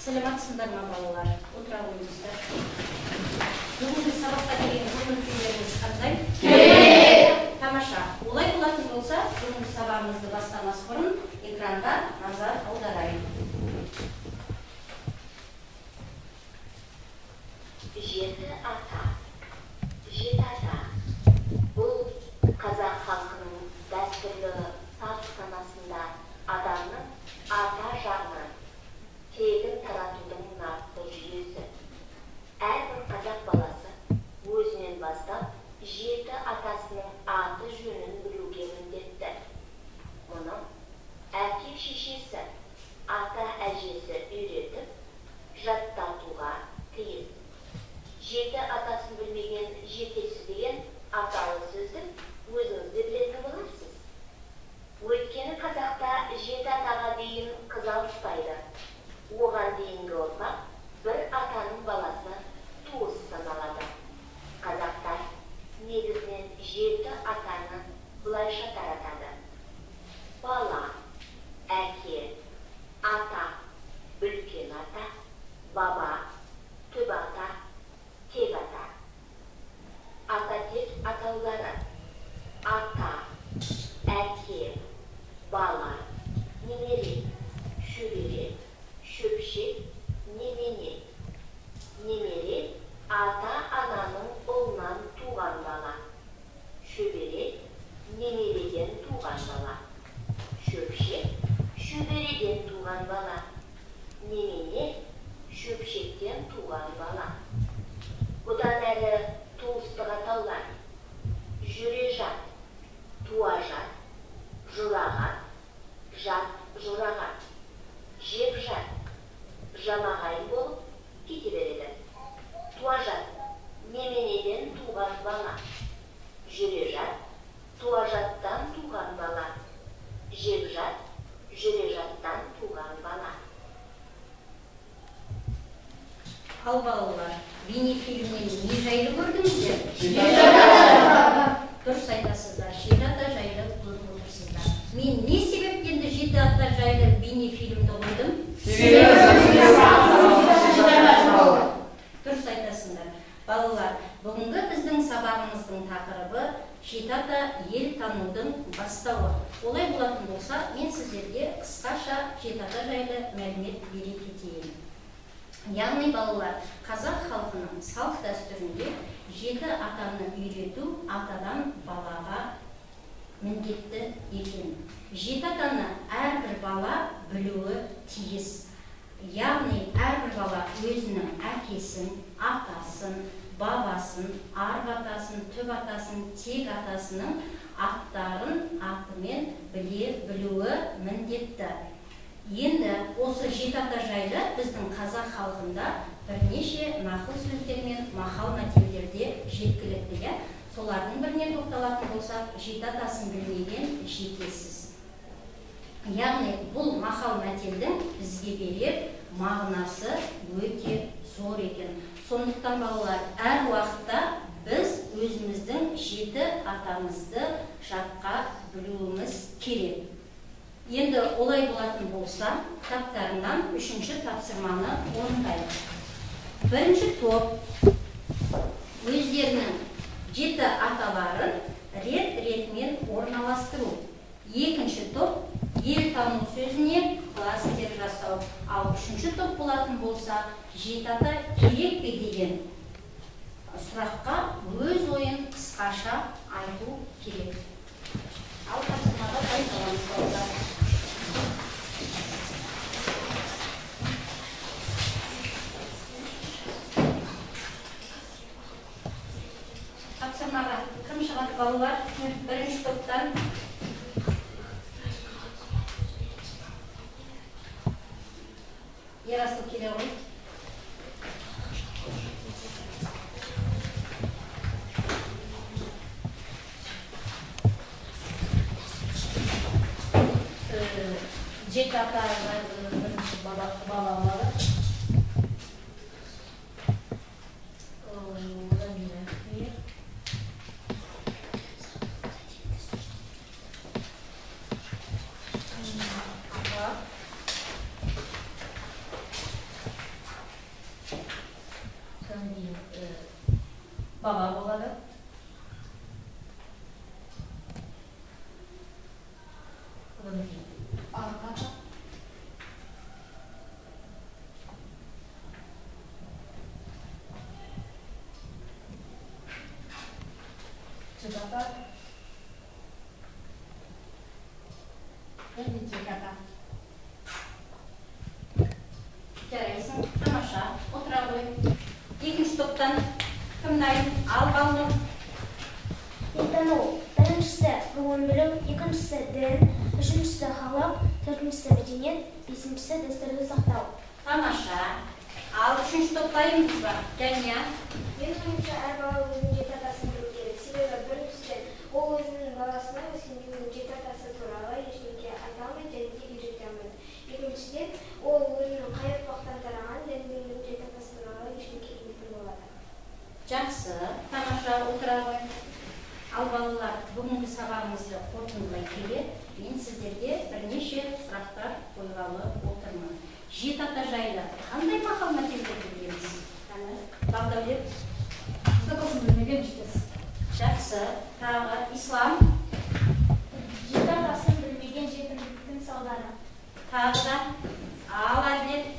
Саламатсыңдар ма, балалар? Отыра қойыңыздар. Бүгінгі сабаққа деген көңіл күйлеріңіз қандай? Керемет! Тамаша. Олай болатын болса, бүгінгі сабағымызды бастамас бұрын экранға назар аударайық. Жеті ата. Жеті ата. Бұл қазақ халқының дәстүрлі салт санасында адамның ата жағынан тегін таратудың нақты жүйесі. Әрбір қазақ баласы өзінен бастап жеті атасының аты жөнін білуге міндетті. Мұны әке шешесі, ата әжесі үйретіп, жаттатуға тиіс. Жеті атасын білмеген жетесіз деген аталы сөзді өзіңіз де білетін боларсыз. Өйткені қазақта жеті атаға дейін қыз алыспайды. Оған дейінгі ұрпақ бір атаның баласы туыс саналады. Қазақтар негізінен жеті атаны былайша таратады. Бала, әке, ата, үлкен ата, баба, түп ата, тек ата. Ата тек атаулары: ата, әке, бала, немере, шөбере, шөпшек, немене. Немере ата-ананың ұлынан туған бала. Шөбере немереден туған бала. Шөпшек шөбереден туған бала. Немене шөпшектен туған бала. Бұдан әрі туыстық атаулар: жүрежат, туажат, жұрағат, жат жұрағат, жекжат, жамағай болып кете береді. Туажат неменеден туған бала. Жүрежат туажаттан туған бала. Жекжат жүрежаттан туған бала. Ал балалар, бейнефильмнен не жайлы көрдіңіздер? Дұрыс айтасыздар, жеті ата жайлы көріп отырсыздар. Мен не себептен жеті ата жайлы бейнефильмді қойдым? Дұрыс айтасыңдар. Балалар, бүгінгі біздің сабағымыздың тақырыбы жеті ата ел танудың бастауы. Олай болатын болса, мен сіздерге қысқаша жеті ата жайлы мәлімет бере кетейін. Яғни балалар, қазақ халқының салт дәстүрінде жеті атаны үйрету атадан балаға міндетті екен. Жеті атаны әрбір бала білуі тиіс. Яғни әрбір бала өзінің әкесін, атасын, бабасын, арғы атасын, түп атасын, тек атасының аттарын атымен біле білуі міндетті. Енді осы жеті ата жайлы біздің қазақ халқында бірнеше нақыл сөздер мен мақал мәтелдерде жеткілікті. Иә? Солардың біріне тоқталатын болсақ, жеті атасын білмеген жетесіз. Яғни бұл мақал мәтелдің бізге берер мағынасы өте зор екен. Сондықтан балалар, әр уақытта біз өзіміздің жеті атамызды жатқа білуіміз керек. Енді олай болатын болса, кітаптарынан үшінші тапсырманы орындайық. Бірінші топ өздерінің жеті аталарын рет-ретімен орналастыру. Екінші топ ел тану сөзіне кластер жасау. Ал үшінші топ болатын болса, жеті ата керек пе деген сұраққа өз ойын қысқаша айту керек. Ал тапсырмаға дайындаламыз, балалар. Тапсырмаға кім шығады, балалар? Бірінші топтан Ерасыл келе ғой. Жеті ата жайлы бірінші бала бар. Одан кейін әке. Ата. Баба болады. Одан кейін Арғы ата. Түп ата. Және тек ата. Жарайсың, тамаша, отыра ғой. Екінші топтан кім дайын? Ал, Балнұр. Елтану. Біріншісі ғылым білу, екіншісі дін, үшіншісі халық, төртіншісі мәдениет, бесіншісі дәстүрді сақтау. Тамаша. Ал үшінші топ дайынбыз ба? Жәния. Менің ойымша, әр бала өзінің жеті атасын білу керек. Себебі біріншіден, ол өзінің баласына өскенде өзінің жеті атасы туралы ештеңе айта алмайды және де үйрете алмайды. Екіншіден, ол өзінің қай ұрпақтан тараған және де өзінің жеті атасы туралы ештеңе білмейтін болады. Жақсы, тамаша, отыра ғой. Ал балалар, бүгінгі сабағымызды қорытындылай келе, мен сіздерге бірнеше сұрақтар қойғалы отырмын. Жеті ата жайлы қандай мақал мәтелдерді білеміз? Әні, Бағдәулет. Жеті атасын білмеген жетесіз. Жақсы, тағы Ислам. Жеті атасын білмеген жетімдіктің салдары. Тағы да, ал Әділет.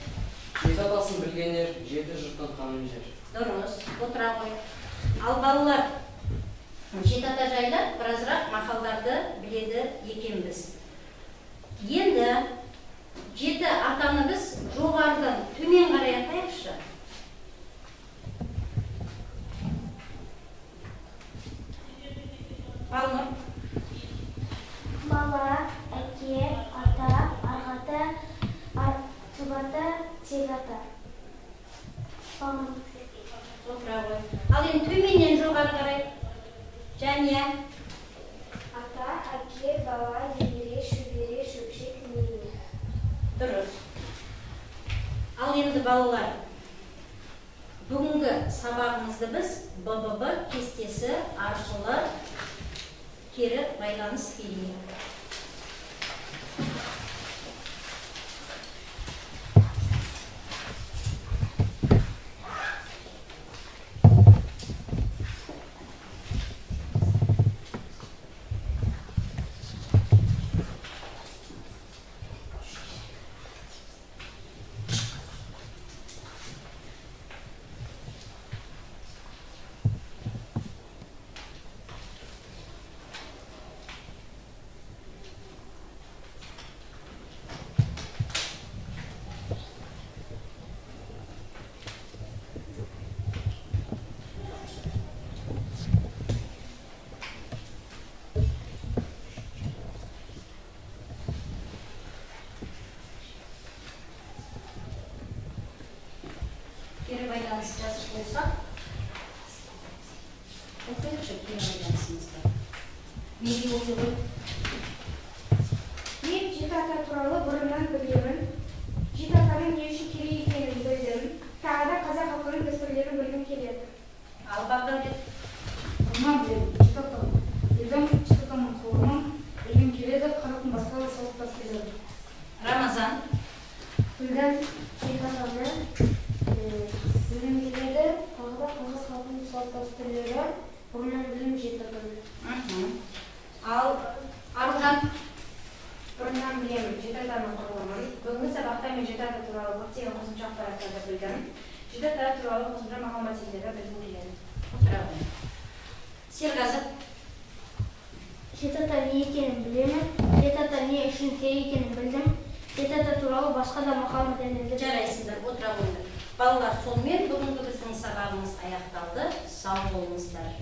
Жеті атасын білген ер, жеті жұрттың қамын жер. Дұрыс, отыра ғой. Ал балалар, жеті ата жайлы біразырақ мақалдарды біледі екенбіз. Енді жеті атаны біз жоғарыдан төмен қарай атайықшы. Балнұр. Бала, әке, ата, арғы ата, түп ата, тек ата. Балнұр. Отыра ғой. Ал енді төменнен жоғары қарай. Жәния. Ата, әке, бала, немере, шөбере, шөпшек, немере. Дұрыс. Ал енді балалар, бүгінгі сабағымызды біз БББ кестесі арқылы кері байланыс берейік. Кері байланыс жазып болсақ, оқиықшы кері байланысымызды. Неге оқи ғой? Мен жеті ата туралы бұрыннан білемін. Жеті атаның не үшін керек екенін білдім. Тағы да қазақ халқының дәстүрлерін білгім келеді. Ал Бағдәулет. Бұрыннан білемін, жеті ата білдім, жеті атаның құрылымын білгім келеді, халықтың басқа да салт дәстүрлерін. Рамазан. Білдім, жеті атаны білгім келеді, тағы да қазақ халқының салт дәстүрлері, бұрыннан білім жеті атаны. Ал Аружан. Бұрыннан білемін жеті атаның құрылымын. Бүгінгі сабақта мен жеті ата туралы көптеген қосымша ақпараттарды білдім. Жеті ата туралы қосымша мақал мәтелдерді білгім келеді. Отыра ғой. Серғазы. Жеті ата не екенін білемін, жеті ата не үшін керек екенін білдім. Жеті ата туралы басқа да мақал мәтелдерді. Жарайсыңдар, отыра қойыңдар. Балалар, сонымен бүгінгі біздің сабағымыз аяқталды. Сау болыңыздар.